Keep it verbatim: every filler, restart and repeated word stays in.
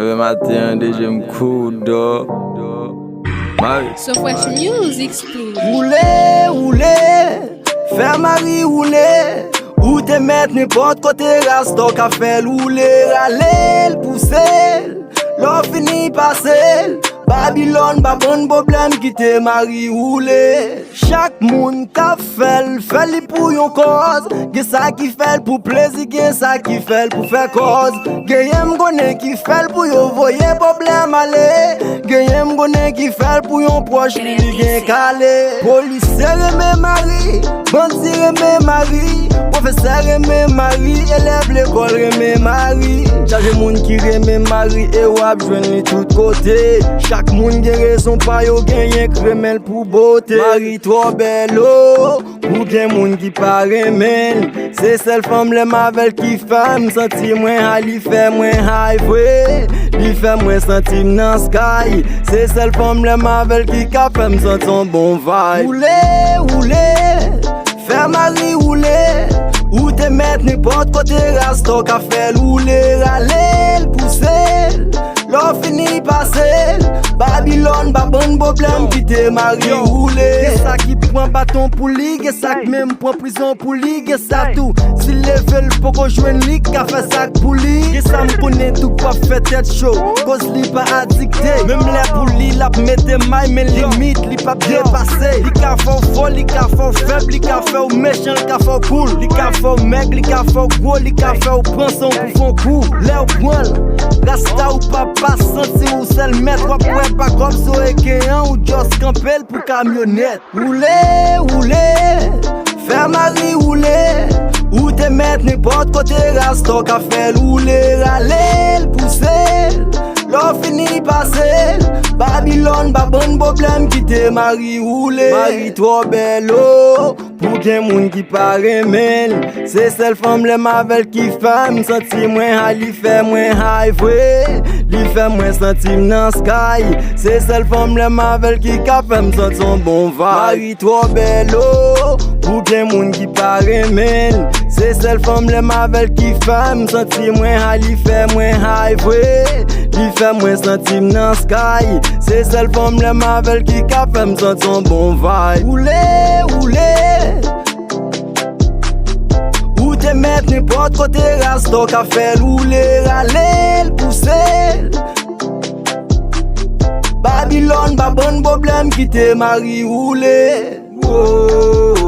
Leve maten an, de je m kou dò. Mari. So Fresh Music Studio. Woule, woule, fè mari woule. Ou te mèt nenpòt kote, rasta w ka fè l woule. Rale l, pouse l, lè w fini pase l. Babilòn pa bann pwoblèm, kite mari woule. Chak moun k ap fè l, fè li pou yon kòz. Gen sa ki fè l pou plezi, gen sa ki fè l pou fè kòz. Genyen m konnen ki fè l pou yo voye pwoblèm ale. Genyen m konnen ki fè l pou yon pwòch li gen kale. Polisye renmen mari, bandi renmen mari, pwofesè renmen mari, elèv lekòl renmen mari. Chaje moun ki renmen mari e w ap jwenn li tout kote. Chak moun gen rezon pa yo, genyen k renmen l pou bote. Mari twò bèl o, pou gen moun ki pa renmen l. Se sèl fanm lè m avè l ki fè m santi mwen hay, li fè mwen hay vre. Li fè mwen santi m nan sky. Se sèl fanm lè m avè l ki ka fè m santi yon bon vibe. Woule, woule, fè mari woule. Ou te mèt nenpòt kote, rasta w ka fè l woule. Rale l, pouse l, lè w fini pase l. Babilòn pa bann pwoblèm, kite mari woule. Gen sa ki pran baton pou li, gen sa k menm pran prizon pou li, gen sa tou. Si l leve l poko jwenn li, k ka fè sa k pou li. Gen sa m konnen tou k p ap fè tèt cho, koz li pa adikte. Menm lè pou li l ap mete may, men limit li p ap depase. Li ka fè w fò, li ka fè w fèb, li ka fè w mechan, li ka fè w koul. Li ka fè w mèg, li ka fè w gwo, li ka fè w pran san w pou fon kou. Lè w pran l, rasta ou pa pa santi ou sèl mèt. W ap wè pa kòb sou eken an, ou just kanpe l pou kamyonèt. Woule, woule, fè mari woule. Ou te mèt nenpòt kote, rasta w ka fè l woule. Rale l, pouse l, lè w fini pase l. Babilòn pa bann pwoblèm, kite mari woule. Mari twò bèl o, pou gen moun ki pa renmen l. Se sèl fanm lè m avè l ki fè m santi mwen hay, li fè mwen hay vre. Li fè mwen santi m nan sky. Se sèl fanm lè m avè l ki ka fè m santi yon bon vibe. Mari twò bèl o, pou gen moun ki pa renmen l. Se sèl fanm lè m avè l ki fè m santi mwen hay, li fè mwen hay vre. Li fè mwen santi m nan sky. Se sèl fanm lè m avè l ki ka fè m santi yon bon vibe. Woule, woule. Ou te mèt nenpòt kote, rasta w ka fè l woule. Rale l, pouse l. Babilòn pa bann pwoblèm, kite mari woule. Woah.